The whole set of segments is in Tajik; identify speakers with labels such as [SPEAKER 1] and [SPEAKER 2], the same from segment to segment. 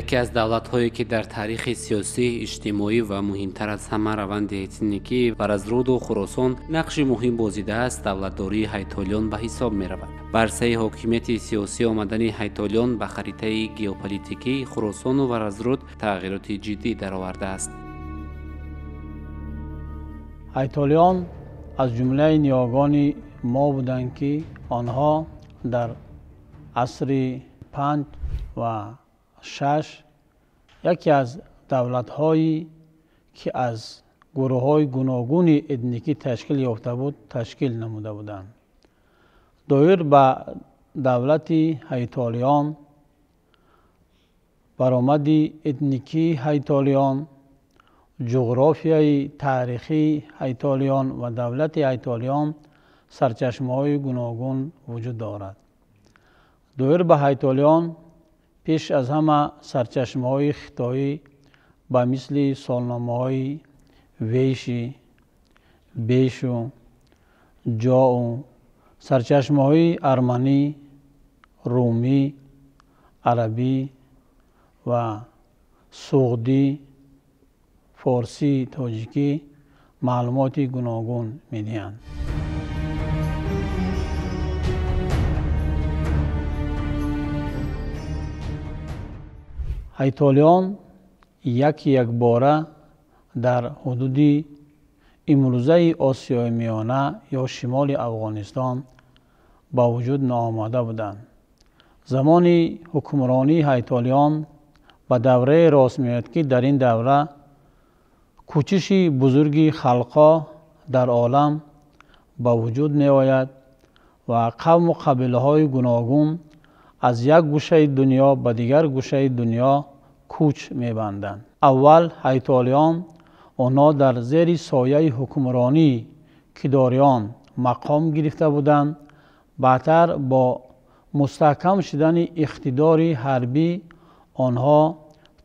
[SPEAKER 1] Яке аз давлатҳое, ки дар таърихи сиёсӣ, иҷтимоӣ ва муҳимтар аз ҳама раванди этникии Варазруду Хуросон нақши муҳим бозидааст, давлатдории ҳайтолиён ба ҳисоб меравад. Ба арсаи ҳокимияти сиёсӣ омадани ҳайтолиён ба харитаи геополитикии Хуросону Варазруд тағйироти ҷиддӣ даровардааст.
[SPEAKER 2] Ҳайтолиён аз ҷумлаи ниёгони мо буданд, ки онҳо дар асри 5 ва 6 яке аз давлатҳое, ки аз гурӯҳҳои гуногуни этникӣ ташкил ёфта буд, ташкил намуда буданд. Доир ба давлати ҳайтолиён, баромади этникии ҳайтолиён, ҷуғрофияи таърихии ҳайтолиён ва давлати ҳайтолиён сарчашмаҳои гуногун вуҷуд дорад. Доир ба ҳайтолиён пеш аз ҳама сарчашмаҳои хитоӣ ба мисли солномаҳои Вейши, Бешу, Ҷоу, сарчашмаҳои арманӣ, румӣ, арабӣ ва суғдӣ, форсӣ, тоҷикӣ маълумоти гуногун медиҳанд. Ҳайтолиён яки якбора дар ҳудуди имрӯзаи Осиёи Миёна ё шимоли Афғонистон ба вуҷуд наомада буданд. Замони ҳукмронии ҳайтолиён ба даврае рост меояд, ки дар ин давра кӯчиши бузурги халқҳо дар олам ба вуҷуд меояд ва қавму қабилаҳои гуногун аз як гӯшаи дунё ба дигар гӯшаи дунё кӯч мебанданд. Аввал ҳайтолиён онҳо дар зери сояи ҳукмронии кидориён мақом гирифта буданд. Баъдтар бо мустаҳкам шудани иқтидори ҳарбӣ онҳо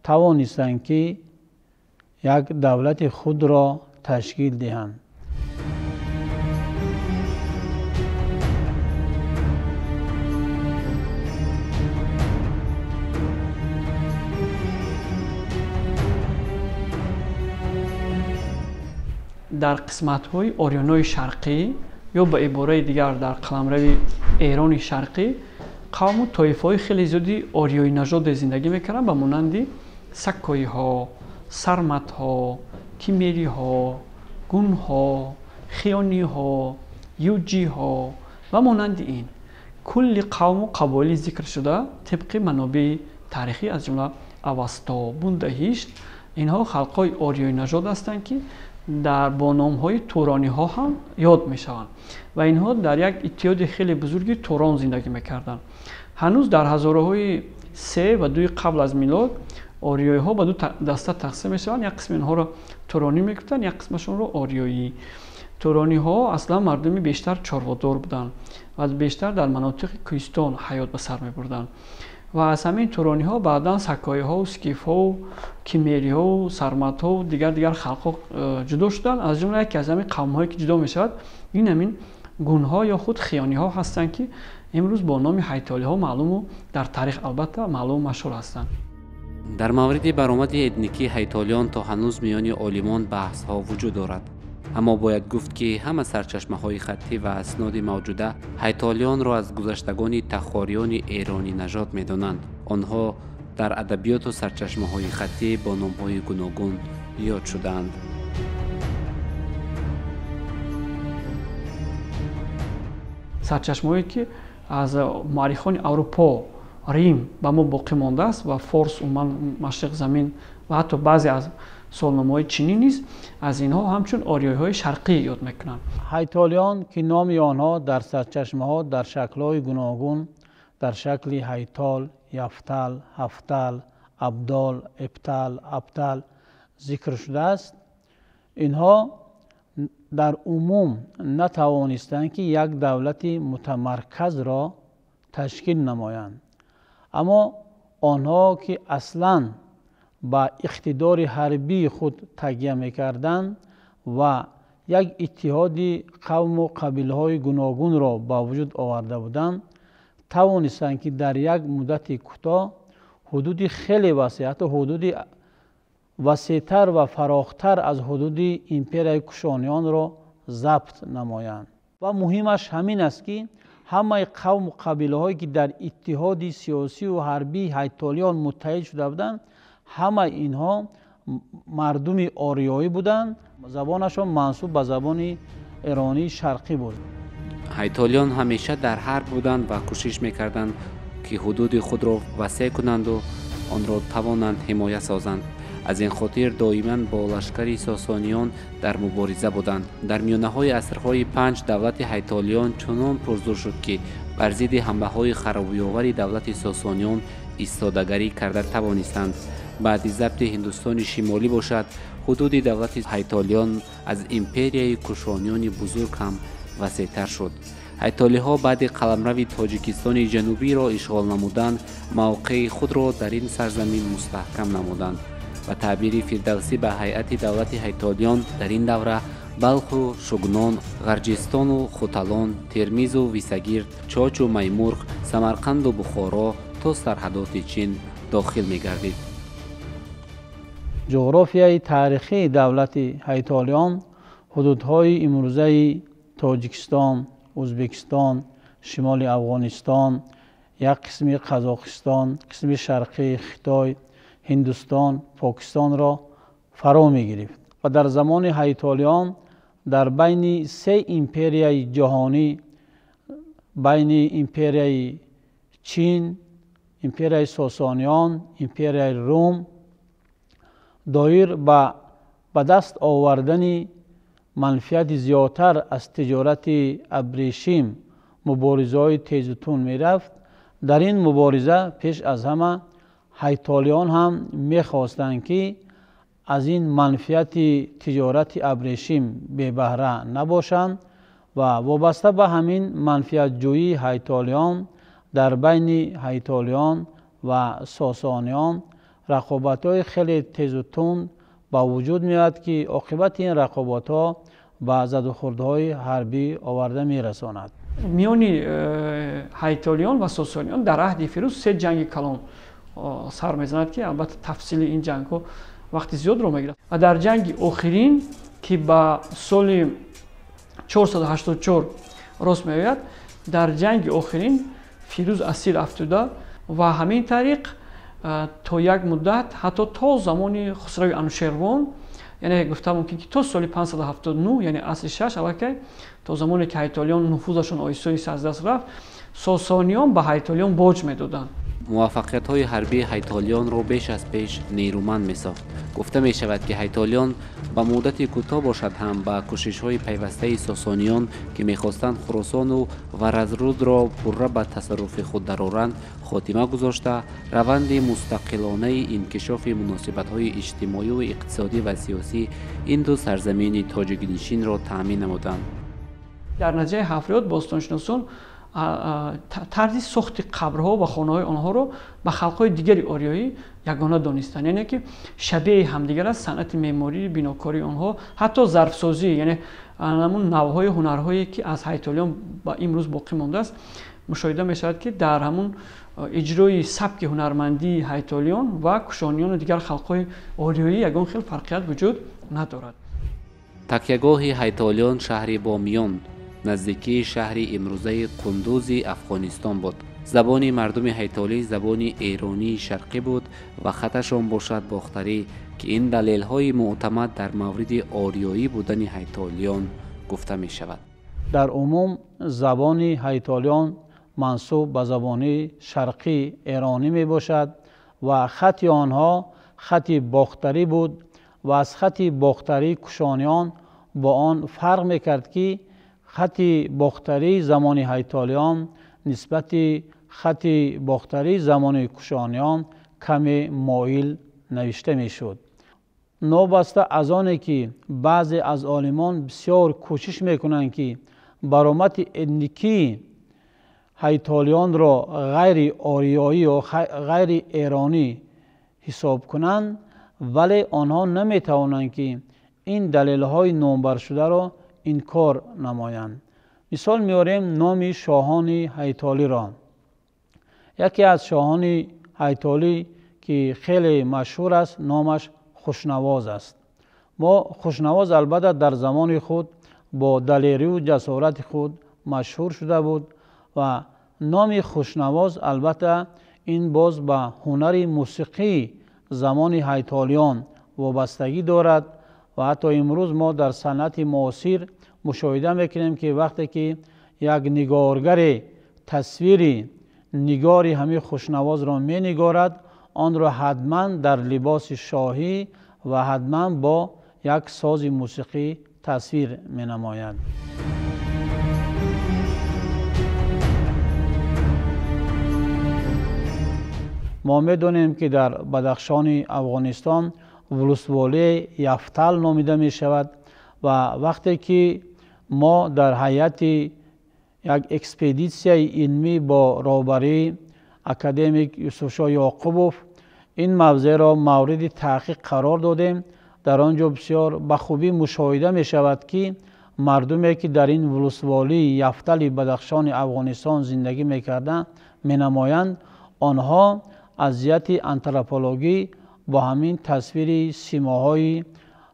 [SPEAKER 2] тавонистанд, ки як давлати худро ташкил диҳанд.
[SPEAKER 3] Дар қисматҳои Ориёнои Шарқӣ ё ба ибораи дигар дар қаламрави Эрони Шарқӣ қавму тоифаҳои хеле зиёди ориёинажоде зиндагӣ мекарданд, ба монанди саккоиҳо, сарматҳо, кимериҳо, гунҳо, хиёниҳо, юҷиҳо ва монанди ин. Кулли қавму қабоили зикршуда тибқи манобеи таърихӣ аз ҷумла Авасто, Бундаҳишт, инҳо халқҳои ориёинажод ҳастанд, ки дар бо номҳои турониҳо ҳам ёд мешаванд ва инҳо дар як иттиҳоди хеле бузурги Турон зиндагӣ мекарданд. Ҳанӯз дар ҳазораҳои 3 ва 2 қабл аз милод ориёиҳо ба ду даста тақсим мешаванд. Як қисми онҳоро туронӣ мегуфтанд, як қисмашонро ориёӣ. Турониҳо аслан мардуми бештар чорводор буданд ва бештар дар манотиқи кӯҳистон ҳаёт ба сар мебурданд. Ва аз ҳамин турониҳо баъдан сакоиҳо, скифҳо, кимериҳо, сарматҳо, дигар халқҳо ҷудо шуданд. Аз ҷумла яке аз ҳамин қавмҳое, ки ҷудо мешавад, ин ҳамин гунҳо ё худ хиёниҳо ҳастанд, ки имрӯз бо номи ҳайтолиҳо маълуму дар таърих албатта маълуму машҳур ҳастанд.
[SPEAKER 1] Дар мавриди баромади этникии ҳайтолиён то ҳанӯз миёни олимон баҳсҳо вуҷуд дорад. Аммо бояд гуфт, ки ҳама сарчашмаҳои хаттӣ ва асноди мавҷуда ҳайтолиёнро аз гузаштагони тахориёни эронинажод медонанд. Онҳо дар адабиёту сарчашмаҳои хаттӣ бо номҳои гуногун ёд шудаанд.
[SPEAKER 3] Сарчашмаҳое, ки аз муаррихони Аврупо, Рим ба мо боқӣ мондааст ва Форс, умуман Машриқ замин ва ҳатто баъзе аз солномаҳои чинӣ низ аз инҳо ҳамчун ориёиҳои шарқӣ ёд мекунанд.
[SPEAKER 2] Ҳайтолиён, ки номи онҳо дар сарчашмаҳо дар шаклҳои гуногун дар шакли ҳайтол, яфтал, ҳафтал, абдол, эптал, аптал зикр шудааст, инҳо дар умум натавонистанд, ки як давлати мутамарказро ташкил намоянд. Аммо онҳо, ки аслан ба иқтидори ҳарбии худ такя мекарданд ва як иттиҳоди қавму қабилаҳои гуногунро ба вуҷуд оварда буданд, тавонистанд, ки дар як муддати кӯтоҳ ҳудуди хеле васеъ, ҳатто ҳудуди васеътар ва фарохтар аз ҳудуди империяи Кушониёнро забт намоянд. Ва муҳимаш ҳамин аст, ки ҳамаи қавму қабилаҳое ки дар иттиҳоди сиёсию ҳарбии ҳайтолиён муттаҳид шуда буданд, ҳамаи инҳо мардуми ориёӣ буданд, забонашон мансуб ба забони эронии шарқӣ буд.
[SPEAKER 1] Ҳайтолиён ҳамеша дар ҳарб буданд ва кӯшиш мекарданд, ки ҳудуди худро васеъ кунанду онро тавонанд ҳимоя созанд. Аз ин хотир доиман бо лашкари сосониён дар мубориза буданд. Дар миёнаҳои асрҳои панҷ давлати ҳайтолиён чунон пурзур шуд, ки бар зидди ҳамлаҳои харобиёвари давлати сосониён истодагарӣ карда тавонистанд. Баъди забти Ҳиндустони Шимолӣ бошад, ҳудуди давлати ҳайтолиён аз империяи Кушониёни бузург ҳам васеътар шуд. Ҳайтолиҳо баъди қаламрави Тоҷикистони Ҷанубиро ишғол намудан, мавқеи худро дар ин сарзамин мустаҳкам намуданд. Ба таъбири Фирдавсӣ, ба ҳайати давлати ҳайтолиён дар ин давра Балху Шугнон, Ғарҷистону Хуталон, Термизу Висагирд, Чочу Маймурғ, Самарқанду Бухоро то сарҳадоти Чин дохил мегардид.
[SPEAKER 2] Ҷуғрофияи таърихии давлати ҳайтолиён ҳудудҳои имрӯзаи Тоҷикистон, Ӯзбекистон, шимоли Афғонистон, як қисми Қазоқистон, қисми шарқии Хитой, Ҳиндустон, Покистонро фаро мегирифт. Ва дар замони ҳайтолиён дар байни се империяи ҷаҳонӣ, байни империяи Чин, империяи Сосониён, империяи Рум доир ба даст овардани манфиати зиёдтар аз тиҷорати абрешим муборизаҳои тезу тунд мерафт. Дар ин мубориза пеш аз ҳама ҳайтолиён ҳам мехостанд, ки аз ин манфиати тиҷорати абрешим бебаҳра набошанд ва вобаста ба ҳамин манфиатҷӯии ҳайтолиён дар байни ҳайтолиён ва сосониён рақобатҳои хеле тезу тунд ба вуҷуд меояд, ки оқибати ин рақобатҳо ба задухӯрдҳои ҳарбӣ оварда мерасонад.
[SPEAKER 3] Миёни ҳайтолиён ва сосониён дар аҳди Фирӯз се ҷанги калон сар мезанад, ки албатта тафсили ин ҷангҳо вақти зиёдро мегирад. Ва дар ҷанги охирин, ки ба соли 484 рост меояд, дар ҷанги охирин Фирӯз асир афтода ва ҳамин тариқ то як муддат, ҳатто то замони Хусрави Анушервон, яъне гуфта мумкин, ки то соли 579, яъне асри шаш, аллакай то замоне ки ҳайтолиён нуфузашон оҳиста оҳиста аз даст рафт, сосониён ба ҳайтолиён боҷ медоданд.
[SPEAKER 1] Муваффақиятҳои ҳарбии ҳайтолиёнро беш аз пеш нерӯманд месохт. Гуфта мешавад, ки ҳайтолиён ба муддати кӯтоҳ бошад ҳам ба кӯшишҳои пайвастаи сосониён, ки мехостанд Хуросону Варазрудро пурра ба тасарруфи худ дароранд, хотима гузошта, раванди мустақилонаи инкишофи муносибатҳои иҷтимоию иқтисодӣ ва сиёсӣ ин ду сарзамини тоҷикнишинро таъмин намуданд.
[SPEAKER 3] Дар натиҷаи ҳафриёт бостоншиносон тарзи сохти қабрҳо ва хонаҳои онҳоро ба халқҳои дигари ориёӣ ягона донистанд, яъне ки шабеҳи ҳамдигар аст санъати меъмории бинокории онҳо, ҳатто зарфсозӣ, яъне ҳамун навъҳои ҳунарҳое ки аз ҳайтолиён ба имрӯз боқӣ мондааст. Мушоҳида мешавад, ки дар ҳамун иҷрои сабки ҳунармандии ҳайтолиён ва кушониёну дигар халқҳои ориёӣ ягон хел фарқият вуҷуд надорад.
[SPEAKER 1] Такягоҳи ҳайтолиён шаҳри Бомиён, наздикии шаҳри имрӯзаи Қундузи Афғонистон буд. Забони мардуми ҳайтолӣ забони эронии шарқӣ буд ва хаташон бошад бохтарӣ, ки ин далелҳои мӯътамад дар мавриди ориёӣ будани ҳайтолиён гуфта мешавад.
[SPEAKER 2] Дар умум забони ҳайтолиён мансуб ба забони шарқӣ эронӣ мебошад ва хати онҳо хати бохтарӣ буд ва аз хати бохтарии кушониён бо он фарқ мекард, ки хати бохтарии замони ҳайтолиён нисбати хати бохтарии замони кушониён каме моил навишта мешуд. Новобаста аз оне ки баъзе аз олимон бисёр кӯшиш мекунанд, ки баромади этникии ҳайтолиёнро ғайри ориёӣ ё ғайри эронӣ ҳисоб кунанд, вале онҳо наметавонанд, ки ин далелҳои номбаршударо инкор намоянд. Мисол меорем номи шоҳони ҳайтолиро. Яке аз шоҳони ҳайтолӣ ки хеле машҳур аст, номаш Хушнавоз аст. Мо Хушнавоз албатта дар замони худ бо далерию ҷасорати худ машҳур шуда буд ва номи Хушнавоз албатта ин боз ба ҳунари мусиқии замони ҳайтолиён вобастагӣ дорад ва ҳатто имрӯз мо дар санъати муосир мушоҳида мекунем, ки вақте ки як нигоргаре тасвири нигори ҳамин Хушнавозро менигорад, онро ҳатман дар либоси шоҳӣ ва ҳатман бо як сози мусиқӣ тасвир менамояд. Мо медонем, ки дар Бадахшони Афғонистон вулусволии Яфтал номида мешавад ва вақте ки мо дар ҳайати як экспедитсияи илмӣ бо роҳбарии академик Юсуфшоҳ Ёқубов ин мавзеъро мавриди таҳқиқ қарор додем, дар он ҷо бисёр ба хубӣ мушоҳида мешавад, ки мардуме ки дар ин вулусволии Яфтали Бадахшони Афғонистон зиндагӣ мекарданд, менамоянд, онҳо аз ҷиҳати антропологӣ бо ҳамин тасвири симоҳои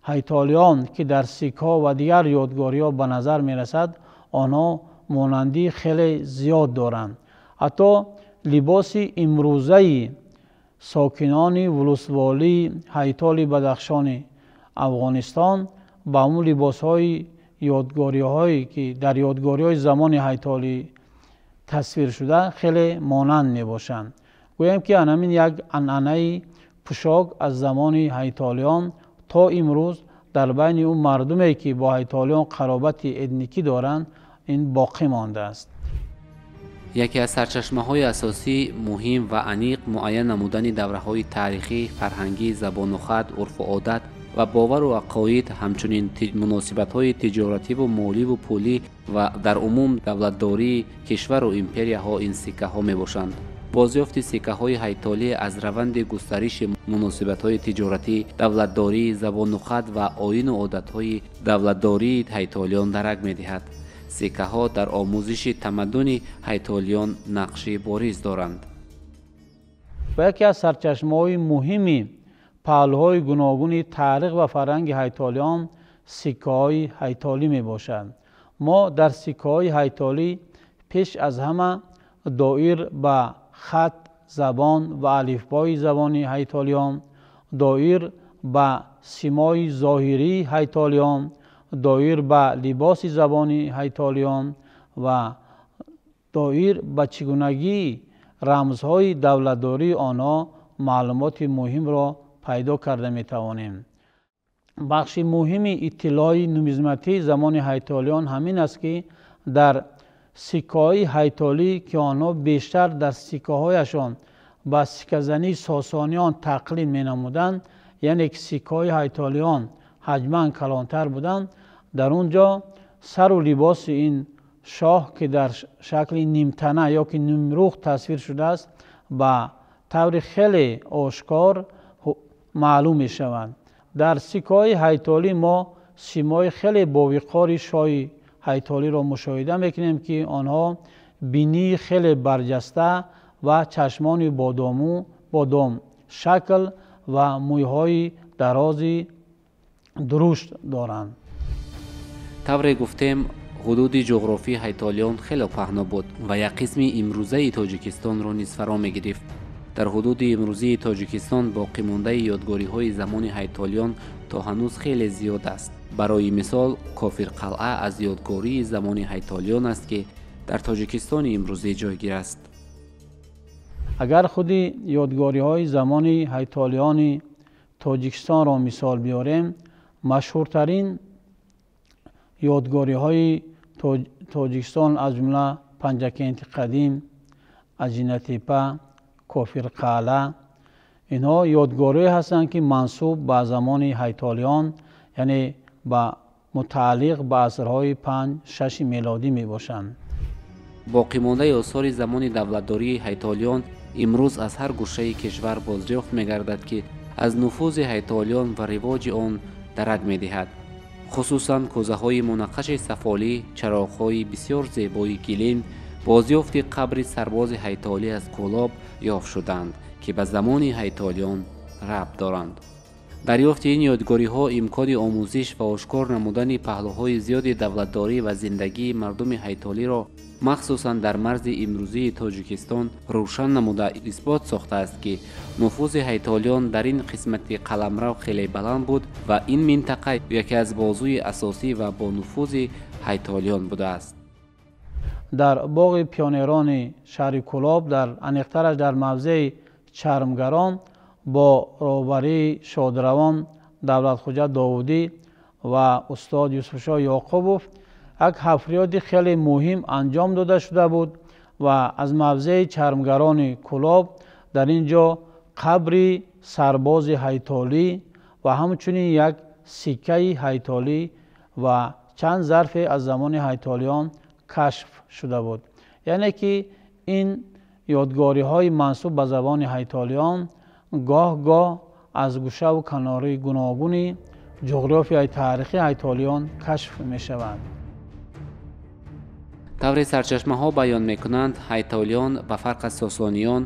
[SPEAKER 2] ҳайтолиён, ки дар сикҳо ва дигар ёдгориҳо ба назар мерасад, онҳо монандии хеле зиёд доранд. Ҳатто либоси имрӯзаи сокинони вулусволии ҳайтоли Бадахшони Афғонистон ба ҳамун либосҳои ёдгориҳое ки дар ёдгориҳои замони ҳайтолӣ тасвир шуда хеле монанд мебошанд. Гӯем ки ҳамин як анъанаи пӯшок аз замони ҳайтолиён то имрӯз дар байни ӯ мардуме ки бо ҳайтолиён қаробати этникӣ доранд, ин боқӣ мондааст.
[SPEAKER 1] Яке аз сарчашмаҳои асосӣ, муҳим ва аниқ муайян намудани давраҳои таърихӣ, фарҳангӣ, забону хат, урфу одат ва бовару ақоид, ҳамчунин муносибатҳои тиҷоративу моливу пулӣ ва дар умум давлатдории кишвару империяҳо ин сиккаҳо мебошанд. Бозёфти сиккаҳои ҳайтолӣ аз раванди густариши муносибатҳои тиҷоратӣ, давлатдорӣ, забону хат ва оину одатҳои давлатдории ҳайтолиён дарак медиҳад. Сиккаҳо дар омӯзиши тамаддуни ҳайтолиён нақши бориз доранд.
[SPEAKER 2] Ва яке аз сарчашмаҳои муҳими паҳлӯҳои гуногуни таърих ва фарҳанги ҳайтолиён сиккаҳои ҳайтолӣ мебошад. Мо дар сиккаҳои ҳайтолӣ пеш аз ҳама доир ба хат, забон ва алифбои забони ҳайтолиён, доир ба симои зоҳирии ҳайтолиён, доир ба либоси забони ҳайтолиён ва доир ба чигунагии рамзҳои давлатдории онҳо маълумоти муҳимро пайдо карда метавонем. Бахши муҳими иттилои нумизматии замони ҳайтолиён ҳамин аст, ки дар сиккаҳои ҳайтолӣ, ки онҳо бештар дар сиккаҳояшон ба сикказании сосониён тақлид менамуданд, яъне ки сиккаҳои ҳайтолиён ҳаҷман калонтар буданд, дар он ҷо сару либоси ин шоҳ, ки дар шакли нимтана ё ки нимрух тасвир шудааст, ба таври хеле ошкор маълум мешаванд. Дар сиккаҳои ҳайтолӣ мо симои хеле бовиқори шоҳи ҳайтолиро мушоҳида мекунем, ки онҳо бинии хеле барҷаста ва чашмони бодом шакл ва мӯйҳои дарози дурушт доранд.
[SPEAKER 1] Тавре гуфтем, ҳудуди ҷуғрофии ҳайтолиён хеле паҳно буд ва як қисми имрӯзаи Тоҷикистонро низ фаро мегирифт. Дар ҳудуди имрӯзии Тоҷикистон боқимондаи ёдгориҳои замони ҳайтолиён то ҳанӯз хеле зиёд аст. Барои мисол, Кофирқалъа аз ёдгории замони ҳайтолиён аст, ки дар Тоҷикистони имрӯзӣ ҷойгир аст.
[SPEAKER 2] Агар худи ёдгориҳои замони ҳайтолиёни Тоҷикистонро мисол биёрем, машҳуртарин ёдгориҳои Тоҷикистон аз ҷумла Панҷакенти қадим, Аҷинатепа, Кофирқалъа, инҳо ёдгориҳое ҳастанд, ки мансуб ба замони ҳайтолиён, яъне ба мутааллиқ ба асрҳои 5-6 мелодӣ мебошанд.
[SPEAKER 1] Боқимондаи осори замони давлатдории ҳайтолиён имрӯз аз ҳар гӯшаи кишвар бозёфт мегардад, ки аз нуфузи ҳайтолиён ва ривоҷи он дарак медиҳад. Хусусан кӯзаҳои мунаққаши сафолӣ, чароғҳои бисёр зебои гилим, бозёфти қабри сарбози ҳайтолӣ аз Кӯлоб ёфт шуданд, ки ба замони ҳайтолиён рабт доранд. Дарёфти ин ёдгориҳо имкони омӯзиш ва ошкор намудани паҳлӯҳои зиёди давлатдорӣ ва зиндагии мардуми ҳайтолиро махсусан дар марзи имрӯзии Тоҷикистон рӯшан намуда исбот сохтааст, ки нуфузи ҳайтолиён дар ин қисмати қаламрав хеле баланд буд ва ин минтақа яке аз бозуи асосӣ ва бонуфузи ҳайтолиён будааст.
[SPEAKER 2] Дар боғи пионерони шаҳри Кӯлоб, дар аниқтараш дар мавзеи Чармгарон, бо роҳбарии шодравон Давлатхуҷа Довудӣ ва устод Юсуфшоҳ Ёқубов як ҳафриёти хеле муҳим анҷом дода шуда буд ва аз мавзеи Чармгарони Кӯлоб дар ин ҷо қабри сарбози ҳайтолӣ ва ҳамчунин як сиккаи ҳайтолӣ ва чанд зарфе аз замони ҳайтолиён кашф шуда буд. Яъне ки ин ёдгориҳои мансуб ба забони ҳайтолиён гоҳ-гоҳ аз гӯшаву канори гуногуни ҷуғрофияи таърихии ҳайтолиён кашф мешаванд.
[SPEAKER 1] Тавре сарчашмаҳо баён мекунанд, ҳайтолиён ба фарқ аз сосониён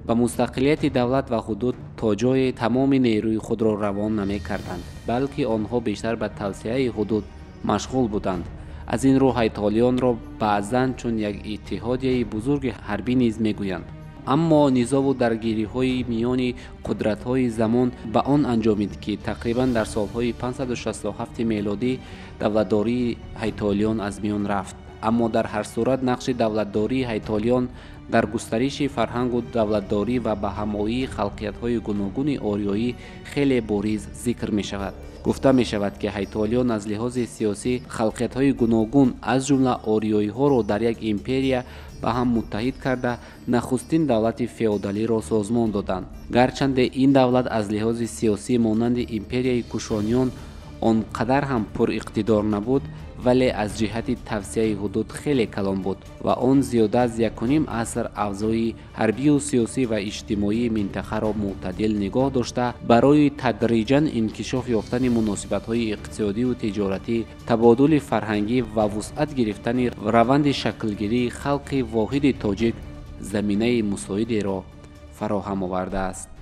[SPEAKER 1] ба мустақилияти давлат ва ҳудуд то ҷое тамоми нерӯи худро равон намекарданд, балки онҳо бештар ба тавсеаи ҳудуд машғул буданд. Аз ин рӯ ҳайтолиёнро баъзан чун як иттиҳодияи бузурги ҳарбӣ низ мегӯянд. Аммо низову даргириҳои миёни қудратҳои замон ба он анҷомид, ки тақрибан дар солҳои 567 мелодӣ давлатдории ҳайтолиён аз миён рафт. Аммо дар ҳар сурат нақши давлатдории ҳайтолиён дар густариши фарҳангу давлатдорӣ ва ба ҳамоии халқиятҳои гуногуни ориёӣ хеле бориз зикр мешавад. Гуфта мешавад, ки ҳайтолиён аз лиҳози сиёсӣ халқиятҳои гуногун аз ҷумла ориёиҳоро дар як империя ба ҳам муттаҳид карда нахустин давлати феодалиро созмон доданд. Гарчанде ин давлат аз лиҳози сиёсӣ монанди империяи кушониён он қадар ҳам пуриқтидор набуд, вале аз ҷиҳати тавсеаи ҳудуд хеле калон буд ва он зиёда аз 1,5 аср авзои ҳарбию сиёсӣ ва иҷтимоии минтақаро мӯътадил нигоҳ дошта, барои тадриҷан инкишоф ёфтани муносибатҳои иқтисодию тиҷоратӣ, табодули фарҳангӣ ва вусъат гирифтани раванди шаклгирии халқи воҳиди тоҷик заминаи мусоидеро фароҳам овардааст.